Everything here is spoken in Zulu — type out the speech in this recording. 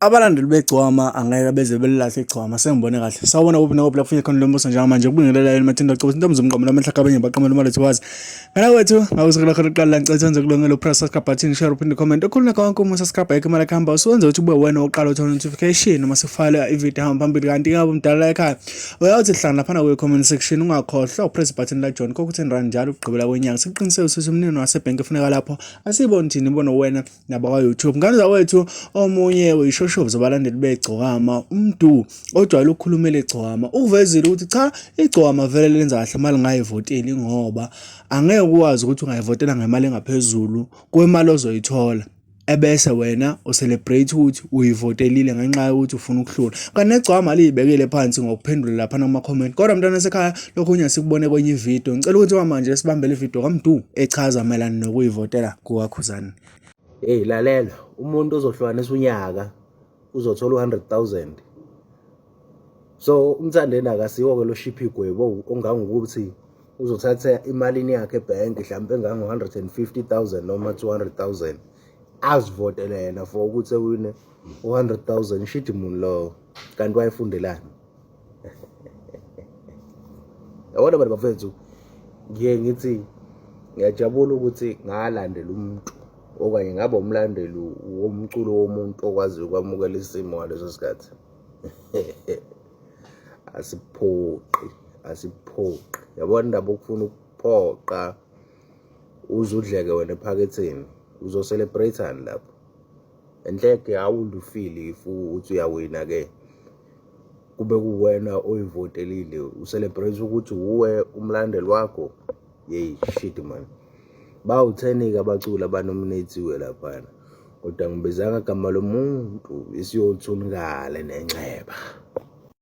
Abalandeli begcwama angeke beze belilahle igcwama sengibone kahle. Sawubona kuphi nakuphi lapho khona lombuso njengamanje kubingelela yena Mathinda Cobo intombi zomqomo lamehla kabanye baqamela uma lethu wazi. Ngana wethu ngawusekela khona kuqala la ngicela senze kulungelo press subscribe button share uphinde comment okhuluma konke uma subscribe ayikho imali kuhamba usuwenza ukuthi ube wena oqala uthola notification uma sifile ivideo hamba phambili kanti ngabe umdala la ekhaya uyawuthi hlangana laphana kwe comment section ungakhohlwa upress button la John kokho 10 rand njalo ukugqibela kwenyanga siqiniseke ukuthi umnini wasebhenki efuneka lapho asiboni thina ibona wena nabakwa-YouTube. Ngane zakwethu omunye weyishoshovu zabalandeli begcokama uMdu ojwayele ukukhulumela igcokama ukuvezile ukuthi cha igcokama vele lenza kahle imali ngayivoteli ngoba angeke ukwazi ukuthi ungayivotela ngemali engaphezulu kwemali ozoyithola ebese wena ucelebrate ukuthi uyivotelile ngenxa yokuthi ufuna ukuhlula kanti negcwama liyibekele phansi ngokuphendula laphana kuma-comment kodwa mntwana sekhaya lokhu unye sikubone kwenye ividiyo ngicela ukuthi kwamanje sibambele ividiyo kamdu echaza mayelana nokuyivotela kukakhuzani. Hey lalela, umuntu ozohlukanisa unyaka uzothola u-100,000. So uMthandeni akasiwo-ke lo shipha igwebo ongangokuthi uzothatha imalini yakhe ebhenki mhlawumpe engango-150,000 noma 200,000 azivotele yena for ukuthi ewine u-100,000 shidi muni lowo kanti wayefundelani? Yabona bantu bafethu, ngiye ngithi ngiyajabula ukuthi ngalandela umuntu okanye ngaba umlandeli womculo womuntu okwaziyo ukwamukela isimo ngaleso sikhathi. Asiphoqi, asiphoqi. Yabona indaba okufuna ukuphoqa uze udleke wena ephaketheni, uzocelebrate-ani lapho? Enhleke how would you feel if uthi uyawina ke kube kuwena oyivotelile ucelebrate ukuthi wuwe umlandeli wakho? Yeyi shit man, bawu-10-ke abaculi abanominathiwe laphana, kodwa ngibizanga gama lomuntu isiyothunukale nenxeba.